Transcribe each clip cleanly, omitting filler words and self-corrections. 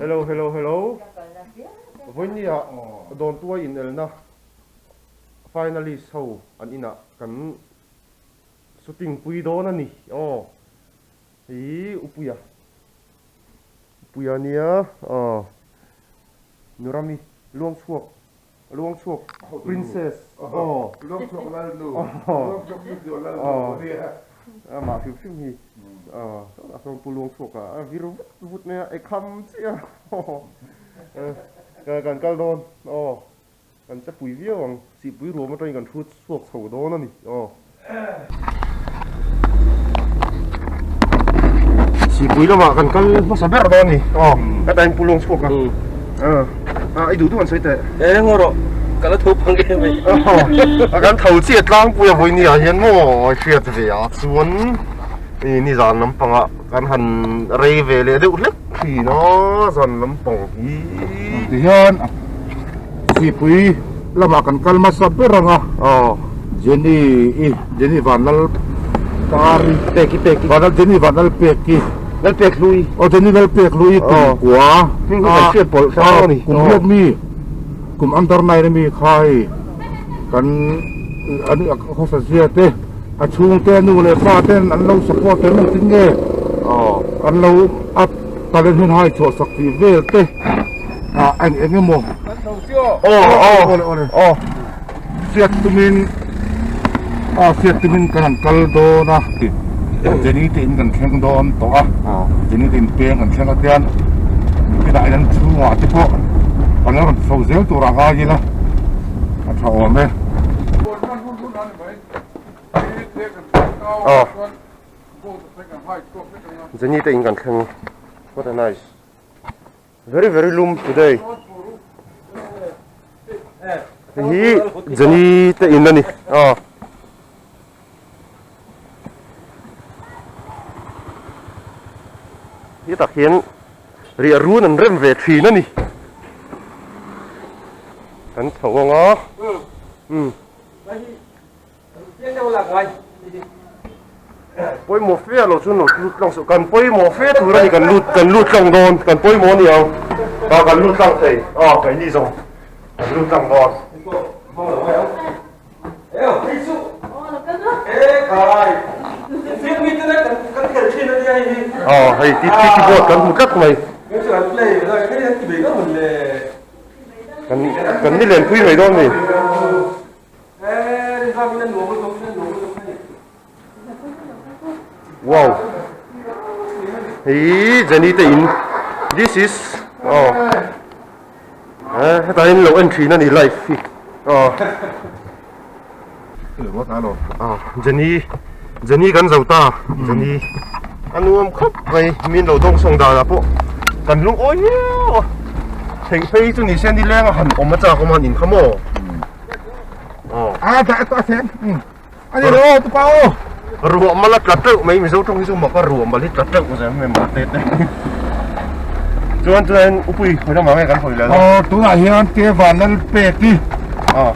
Hello hello hello Vawinia Dawntuai inelna finalist ho an inah kan shooting pui dawn a ni aw hei Upuia Upuia nia aw Nurami Luangchhuak Luangchhuak Princess aw Luangchhuak Lalnu Luangchhuak Studio Lalnu aw nia amah hrim hrim hi aw a sawn Pu Luangchhuaka a vir vut vut mai a ei kham chiah a kan kal dawn aw kan che pui viau ang sihpui ruam atangin kan thu chhuak chho dawn a ni aw. Sihpui lamah kan kal hmasa ber dawn a ni aw ka time Pu Luangchhuaka a i duh duh an sawi teh. E ngaw rawh ka la tho phang em mai. A kan tho chiah tlangpui a vawiin ah hian maw hriat ve ah chuan i nizan lampangah kan han rei ve leh deuh hlek thin a zan lampang hi. Tihian Sihpui lamah kan kal hmasa ber ang a, Jenny i Jenny Vanlal Pari Peki Peki Vanlal Jenny Vanlal Peki Lalpek Hlui aw Jenny Lalpek Hlui kum kua hming hi kan hriat pawlh hrang a ni kum riat mi kum under nine ami kha hei kan an khawsa zia te a chhungte nu leh pa ten an lo support em engtin nge an lo up talent hun hai chhuah sak tih vel te. Ah eng eng emaw aw aw aw fiat tumin ah fiat tumin kan han kal dawn a Jenny te in kan thleng dawn tawh a Jenny te in peng kan thleng a tian kinah hian chhungah te pawh kan la rawn chho zel tur a ngai ila a tha awm e. Aw Jenny te in kan thleng what a nice. Very very lum today. Hei hi Jenny te in a ni. Aw. Hi tak hian riah run an rem ve thin a ni. Kan chho ang a. Um. Pawimawh fe a lo chu lo lut tlang suh kan pawimawh fe tur a ni kan lut kan lut tlang dawn kan pawimawh a ni ang ah kan lut tlang thei ah keini zawng kan lut tlang dawn. Aw hei ti ti board kan hmu tlat mai. Kan kan ni lenpui mai dawn ni. Wow Hei Jenny te in This is Oh Eh hetah hian lo en thin a ni live hi Oh Ah Jenny Jenny kan zo ta Jenny a nuam khawp mai min lo dawng sawng danah pawh kan lungawi viau a theih phei chu ni se nileng a han awm a chak awm a han inkham aw. A dah ta sen. Ani lo tu pa o. Ruah mal a tla teuh mai Mizo tawng hi chu mak a ruah mal hi tla teuh zel mai mah te te. Chuan chuan upui hawi lamah nge kan hawi leh a. Aw tunah hian te van lal pek hi. Aw.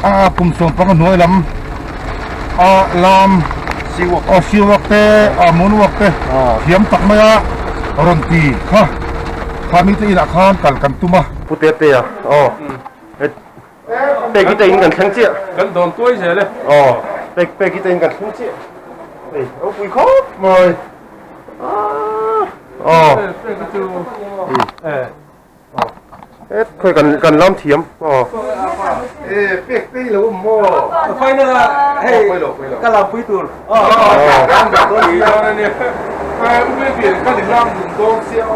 A kum sawm panga hnuai lam a lam siwak aw siwak te a moonwalk te thiam tak mai a rawn ti kha kha mite inah khan kal kan tum a. Pu te te a aw. Peki te in kan thleng chiah. Kan dawn tuai zel e. Aw, pek peki te in kan thleng chiah. Hei, a pui khawp mai. Aw. Peki chu. Eh. Aw. Het khawi kan kan lam thiam. Aw. Eh, pek pei lo maw. Final a hei ka lam pui tur. Aw. Eh, u baby kan in lam dun dawn sia aw.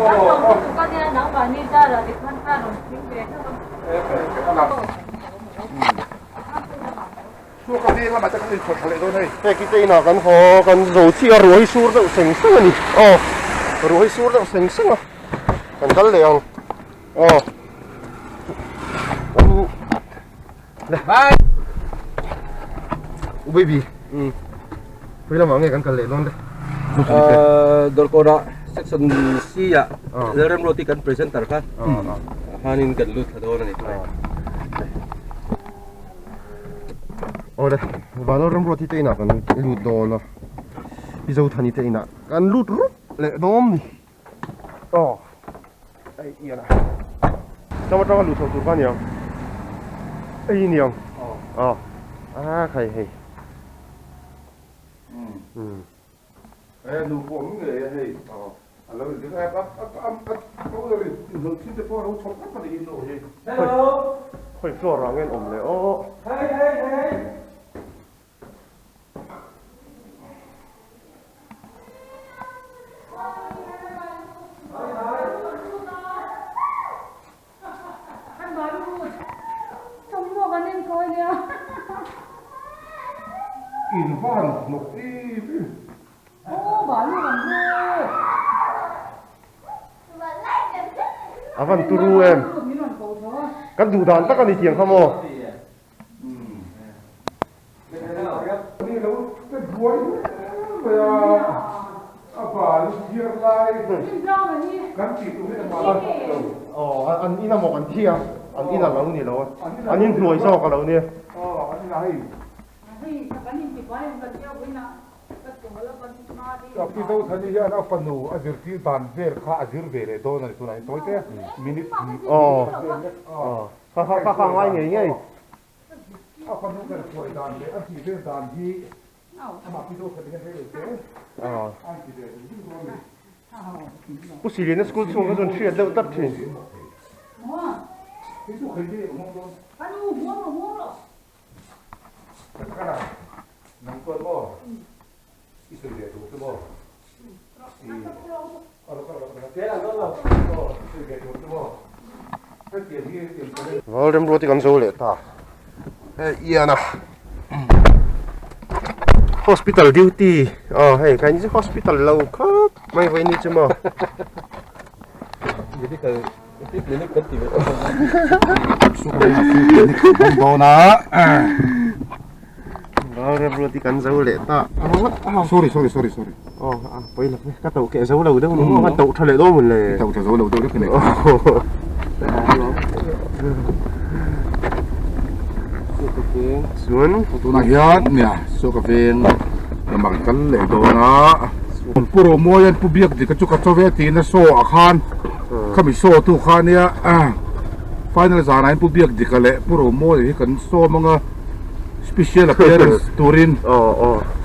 Ka nia nangmah ni zara tikhan kha rawn thing ve theuh a. Peki te inah kan haw kan zo chiah a ruah hi sur deuh seng seng a ni aw ruah hi sur deuh seng seng a kan kal leh ang aw Bye u baby khawi lamah nge kan kal leh dawn le Dawrkawrah section C ah Lalremruati kan presenter kha hanin kan lut thla dawn a ni. Awle Vanlalremruati te inah kan lut dawn a Pi Zothani te inah kan lut rup leh dawn ni. Aw. Ei ian a. Tlang atanga luh chho tur kha aniang. Ei aniang. Aw. A khai hei. Umm. He nu pawh awm ngei a hei. Aw. A lo inring a, a a a a powder in inhnawih thin te pawh a lo chhawp tlat a nih hi nu hi. Hello. Khawi floor ah nge an awm le aw. Hey hey hey. In va han hnawk em em. A van turu em. Kan duh dan tak a ni tiang kha maw. Ni lo te buai mai a, a bal thiar lai kan tih tur hi a bal a hnawk lo. Aw, an in a maw kan thi a, an in a lo ni lo a, an in hnuai zawk a lo nia. Aw, an in a hei. Pi Zothani hian a fanu a zirtir dan vel kha a zir ve leh dawn a ni tunah hian tawi te minute hnih vel lek a. Kha kha kha kha ngai ngei ngei. A fanu ber hruai dan leh a tih vel dan hi amah Pi Zothani hian rei lo te a inti ve ding ding dawn a ni. Pu Silina school chhung kha chuan hriat deuh tlat thin. Hei chu khei nge awm dawn. Takana nang chuan maw i sawi ve tur chu maw i a lo kal lo aw i sawi ve tur chu maw hetiang hi hetiang channel. Val remruat hi kan zo leh ta hei Ian a hospital duty aw hei ka in hospital lo khawp mai vawi ni chu maw. Medical Clinic kan ti ve tawh dawn a. Ral remruat hi kan zo leh ta. Sorry sorry sorry sorry. Aw a pawi lo ka to keh zo lo deuh ni maw ka to tha leh dawn mun le. To tha zo lo deuh lek ni. Chuan tunah hian nia saw ka veng lamah kan kal leh dawn a. Pu Romawia'n Pu Biakdika chu ka chaw ve tiin a saw ah khan khami saw tu kha nia final zanah hian Pu Biakdika leh Pu Romawia hi kan sawm anga special appearance turin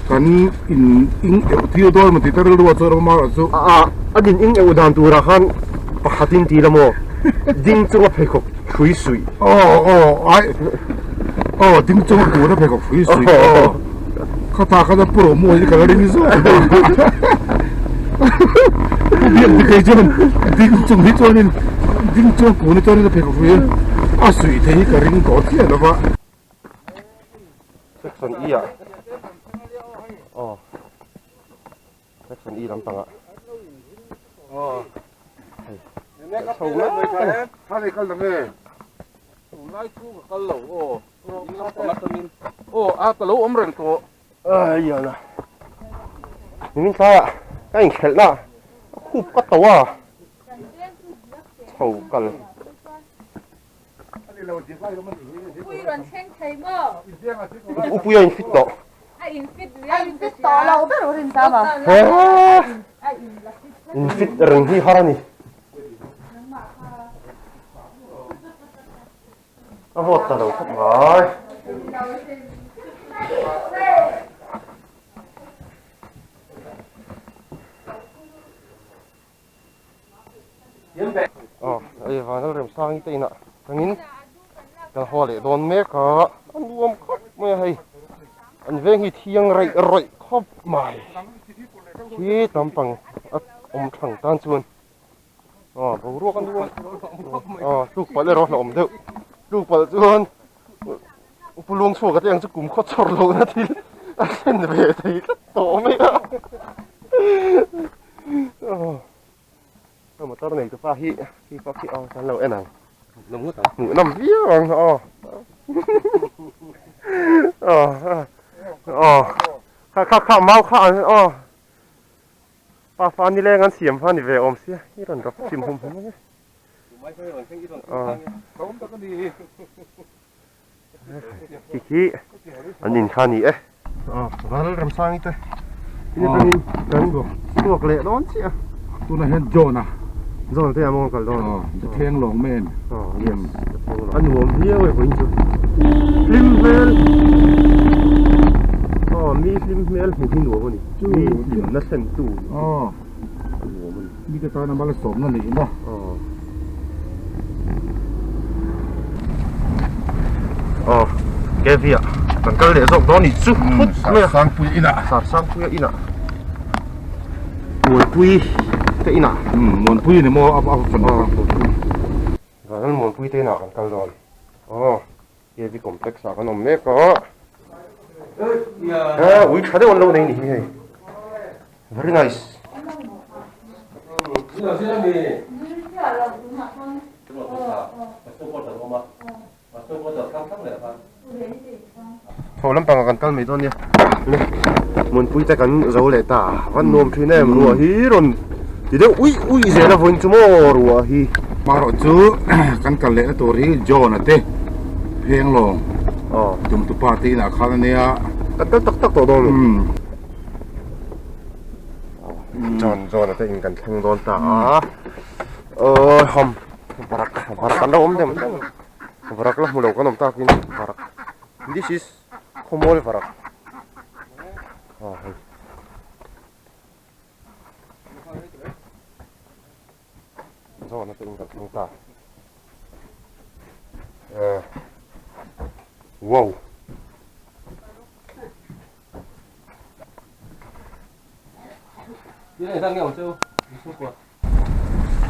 kan in ing euh tir dawn emaw tih ta rilru ah chuan Romawia chu a din ing euh dan turah khan pakhat in ti la maw ding chunga pheikhawk hrui suih aw aw ai aw ding chunga kun a pheikhawk hrui suih aw. Khata khan a pu Romawi hi ka la ring zawk a Pu Biak ti phei chuan ding chung hi chuanin ding chuan kun hi chuanin a phei khawp hi a suih thei hi ka ring tawh chiah lo va. Section E ah aw Section E lampangah aw hei chho mai a ni. Thla kal dang e. Tunlai chu ka kal lo aw. Aw a ka lo awm reng tawh. Ai ala. Nimin tlaiah ka inkhelh na a khup ka to a. Chho kal. Upui a infit tawh. He infit reng hi har a ni. A vawt ta lo khawp mai. Aw, hei Vanal Remsangi te inah tangin kan haw leh dawn mek a, a nuam khawp mai a hei. An veng hi thiang raih rawih khawp mai. Khi lampang a awm thang tan chuan. Aw boruak a nuam aw tluk palh erawh hlauhawm deuh tluk palh chuan pu luang chhuak a te ang chu kum khaw chawr loh na thil a thlen ve thei tlat tawh mai a aw motor nei tu pa hi khi pa khi aw kan lo en ang hmuh nawm viau ang aw aw aw kha kha kha mau kha aw. Pa fa ni leng an siam kha ni ve awm sia i rawn rawk chim hum hum ang e. Khi khi an in kha ni e. Ral Ramsangi te in atangin kan chhuak leh dawn chiah a. Tunah hian John a. John te amaw kal dawn. Aw, the thleng lawng men. Aw, yes, the thleng lawng. A nuam viau e vawiin chu. Hlim hmel. Aw, mi hlim hmel hmu hi nuam a ni. Mi hlimna thlen tu. Aw. A nuam a ni. Mi te tana malsawmna nih na. Aw. Aw, KV ah kan kal leh zawk dawn nih chu. Phut mai a. Sarsangpui inah. Sarsangpuia inah. Muanpui te inah. Muanpui ni maw a fan Aw, Muanpui. Vanlal Muanpui te inah kan kal dawn. Aw, KV complex ah kan awm mek a. A, ui tha deuh an lo nei ni hi hei. Very nice. Tho lampangah kan kal mai dawn nia. Le Munpui te kan zo leh ta. Van nuam thin em ruah hi rawn ti deuh uih uih zel a vawiin chu maw ruah hi. Marawh chu kan kal lehna tur hi John-a te pheng lawng tumtupa te inah khan a nia. Kan kal tak tak tawh dawn lo. John John-a te in kan thleng dawn ta a. Aw hawm varak varak an lo awm dem dem varak la hmu lo kan awm takin varak this is khawmual varak aw hei John-a te in kan thleng ta eh wow.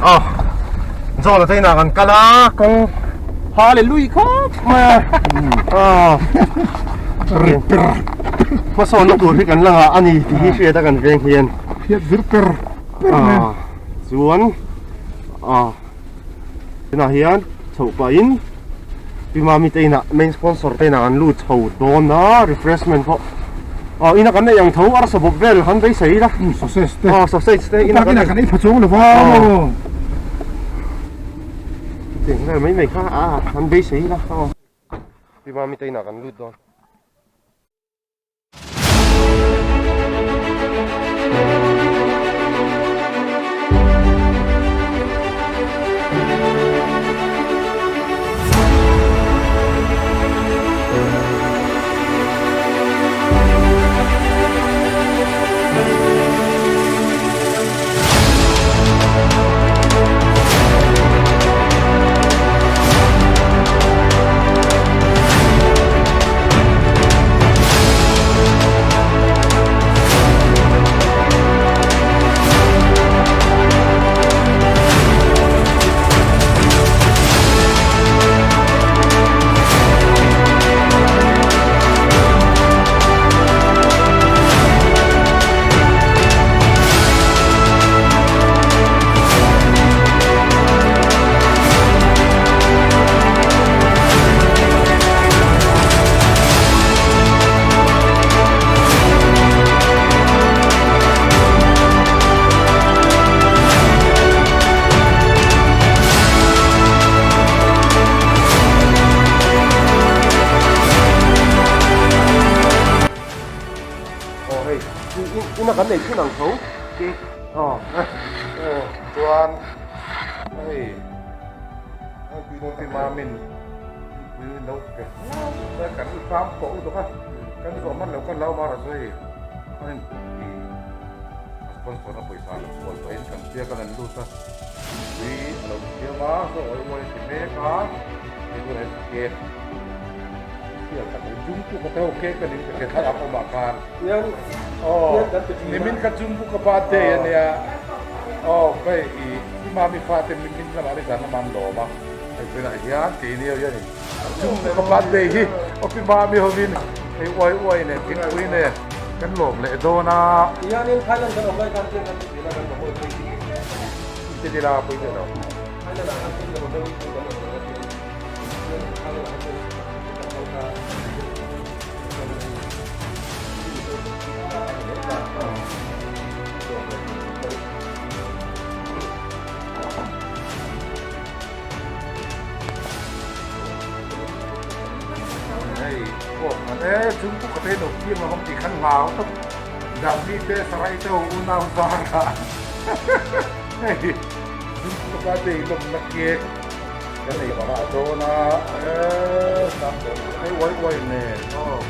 Aw Zawla te inah kan kal a kawng hallelujah khawp mai a aw ri per hmasawnna tur hi kan la ngah a ni tih hi hriat a kan veng hian hriat vir per per mai chuan aw tunah hian chhoh pahin Pi Mami te inah main sponsor te inah an lut chho dawn a refreshment pawh aw ina kan neih ang tho arsa bawp vel han beisei ila sausage te aw sausage te ina kan ei pha chuang lo va maw chutiang vel mai mai kha a han beisei ila aw Pi Mami te inah kan lut dawn. Aw hei ina kan nei thin ang tho aw chuan hei Pi Mamin pui lo pe kan hram pawh lutuk a kan zawh hman lo kan lo mar a sawi a in a sponsor na pawisa lo kual pahin kan biak a rawn lut a pui a lo siam a saw awi uai a ti mek a hei tunah hian cake sial tak mai jungkook ka te ho cake a ni ka hria thlalak awmah khan aw nimin kha jungkook ka birthday a nia aw hei ih Pi Mami fate min lamah nizan lamah an lawm a hei tunah hian keini ho hianin jungkook ka birthday hi aw Pi Mami hovin hei uai uai nen thingpui nen kan lawm leh dawn a. Tihianin Thailand kan awm lai khan chian kan ti thin a kan mamawh pui Ti ti la pui teh lo. Thailand ah khan chian kan mamawh pui kan awm lo a tiang Thailand ah khan chian kan kal kha Hei pawh khan e chung pawh ka te no thiam lo ang tih khan hlau tawp dang mi te sarai te ho unau zar kha hei Ka birthday lawmna cake kan ei pah dawn a hei uai uai nen aw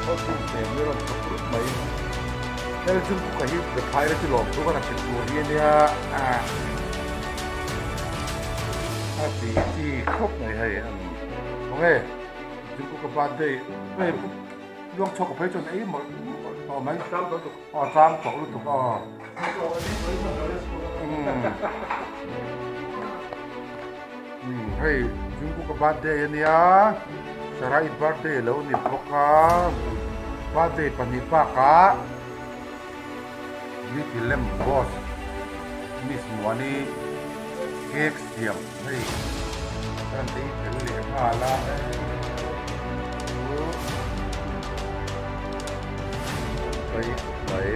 hawthing nen hi a rawn chhawp rut mai hel chung pawh ka hi the phai la chu lawm thu kan a hrilh tur hi ania a ti chi khawp mai hei khawnge chung ka birthday hei luang chhuak ka phei chuan ei mawlh mawlh tawh mai aw chang tawh lutuk aw umm hei Jungkook a birthday ania Sarai birthday alo ni bawk a birthday pahnih bakah Little Lamb boss Miss Muani cake siam hei kan ei tel leh nghal a mai mai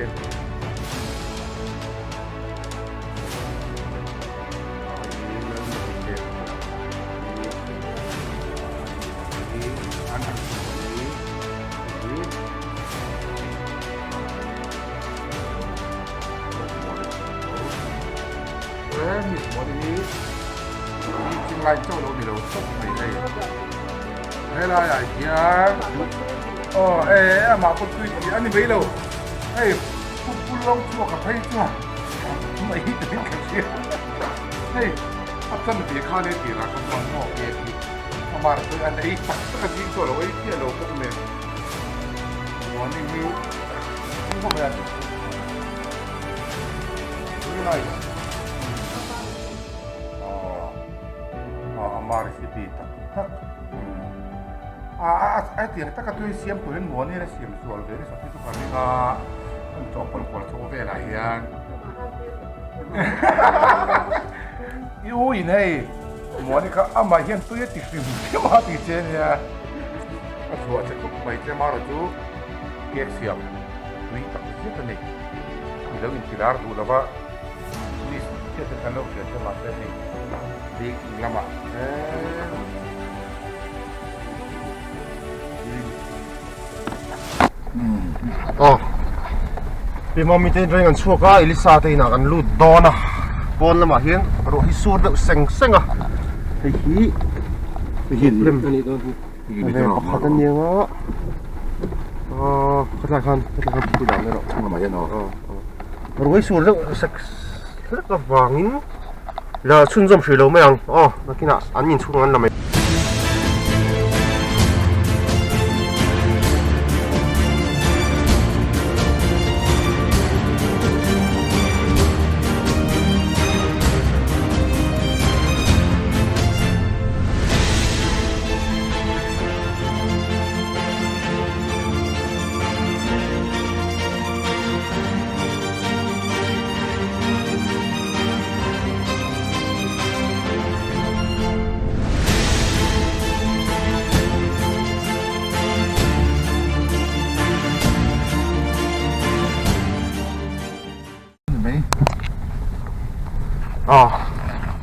Helai ah hian aw e amah pawh tui tih a ni mai lo hei pu pu lawng chhuak a phei chuan mai hi tuin ka hria hei a chan ve kha le tirah kha chuan maw ke hi amah chu an ei tak tak a zing chu a lo ei chiah lo bawk nen muani hi a mai a very nice ama recipe tak tak a a a tiang taka tui siam turin muani a siam sual ve nasa chu ka ring a an chaw pawlh kual chho velah hian i u in hei muani kha amah hian tui a ti hrim hrim a ti che nia a chhuah che khawp mai che mara chu cake siam tui tak zet a ni i lo intilar duh lova miss hriat in kan lo hria che mahse hei baking lamah Aw Pi Mami te reng an chhuak a Elisa te inah kan lut dawn a pawn lamah hian ruah hi sur deuh seng seng a hei hi lem pakhat a nia nga aw khatlai khan khatlai khan thil dan erawh ruah hi sur deuh sek sek avangin La chhunzawm hrih lo mai ang aw nakinah an inchhung an la mai.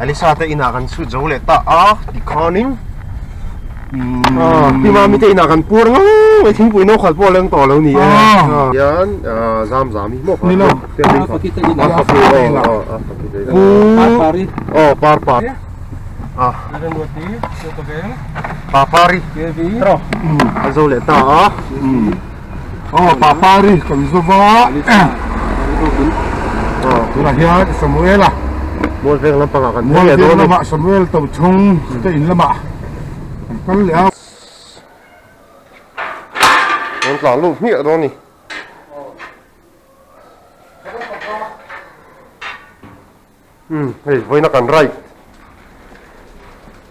Alisa te inah kan chhut zo leh ta a tikhanin pi mami te inah kan puar ngau mai thingpui no khalh pawh a leng tawh lo ni e hian zam zam hi maw Aw par par a papari a zo leh ta a aw papari kan zo va tunah hian Samuela mual veng lampangah kan mual veng lamah Samuel to chhung te in lamah kan kal leh a rawn tlan lut hmiah dawn a ni. Umm hei vawiina kan ride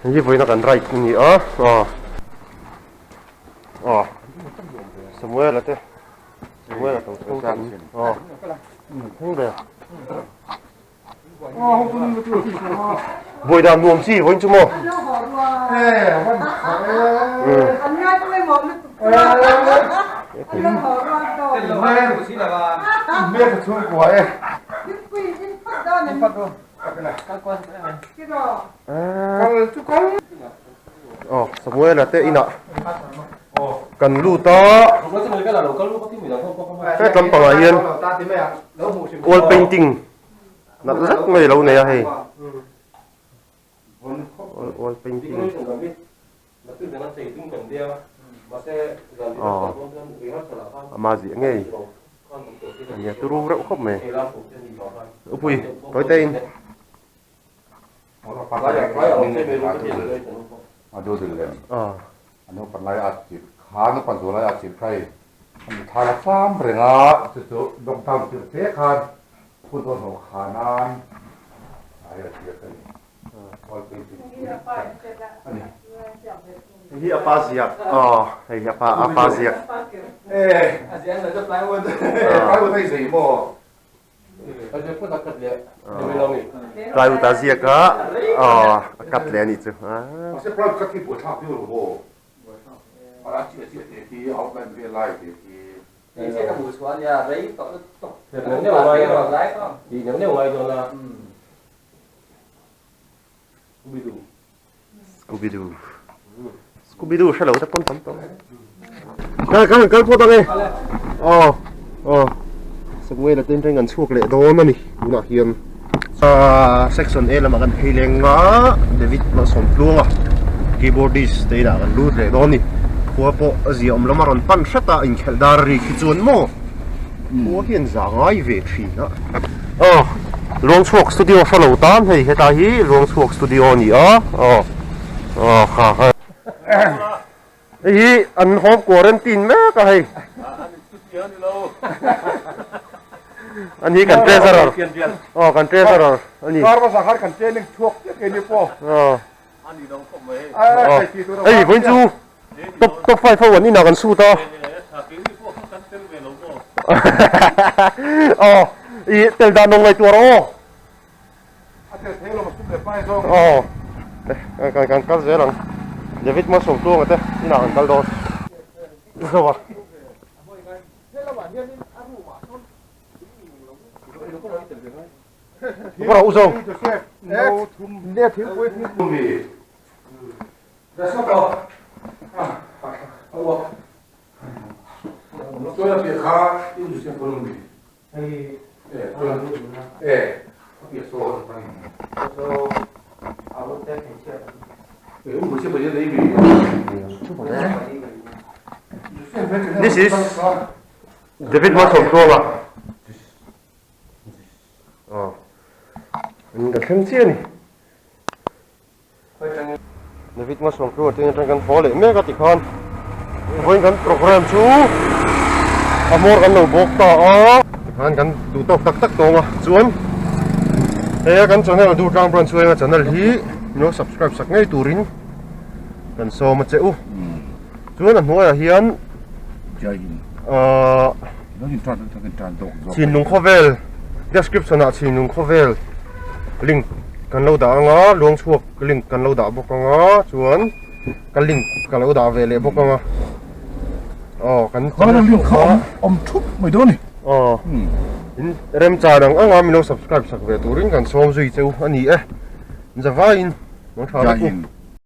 hei hi vawiina kan ride a ni a aw aw Samuel-a te Samuel-a to thleng ta aw thleng ve Buai dan nuam chi vawiin chu maw Aw Samuel-a te inah kan lut a hetlam pangah hian wall painting nalh zet mai a lo nei a hei. Oil painting. Aw ama ziah ngei ania turu reuh khawp mai upui tawi te in. Hei hi a pa ziak aw hei hi a pa a pa ziak plywood a ziak a aw a cut leh a nih chu Scooby Doo Scooby Doo hre lo te pawn tam tawh kal kal kal phawt ange aw aw Samuel a ten reng an chhuak leh dawn ani tunah hian section A lamah kan phei leng a David Malsawmtluanga keyboardist te inah kan lut leh dawn ani khua pawh a zia awm lama rawn pan hret a inkhelh dar ri khi chuan maw Khua hian za ngai ve thin a. Aw Luangchhuak studio hre lo tan hei hetlai hi Luangchhuak studio a ni a aw aw kha kha hei hi an home quarantine mek a hei ani kan treasurer aw kan treasurer ani kar hmasa khan kan training chhuak chiah kei ni pawh aw hei vawiin chu Top top 5 ho an inah kan shoot a. Aw i tel dan awm ngaihtuah rawh aw. Aw kan kan kal zel ang. David Malsawmtluanga te inah kan kal dawn. Zo a. Kawr a u zo. This is David Malsawmtluanga. Aw, an ka thleng chiah a ni. David Malsawmtluanga te atang kan haw leh mek a tikhan vawiin kan program chu a hmawr kan lo bawk ta a tikhan kan duh tawk tak tak tawng a chuan hei a kan channel duh tlang branch chuan channel hi min lo subscribe sak ngei turin kan sawm a che u chuan a hnuaiah hian ahh Chhinlung khawvel description ah chhinlung khawvel link kan lo dah ang a luang chhuak link kan lo dah bawk ang a chuan ka link ka lo dah ve leh bawk ang a aw kan link kha awm thup mai dawn ni aw in remchan ang ang a min lo subscribe sak ve turin kan sawm zui cheu a ni e zavaiin mang tha vek u.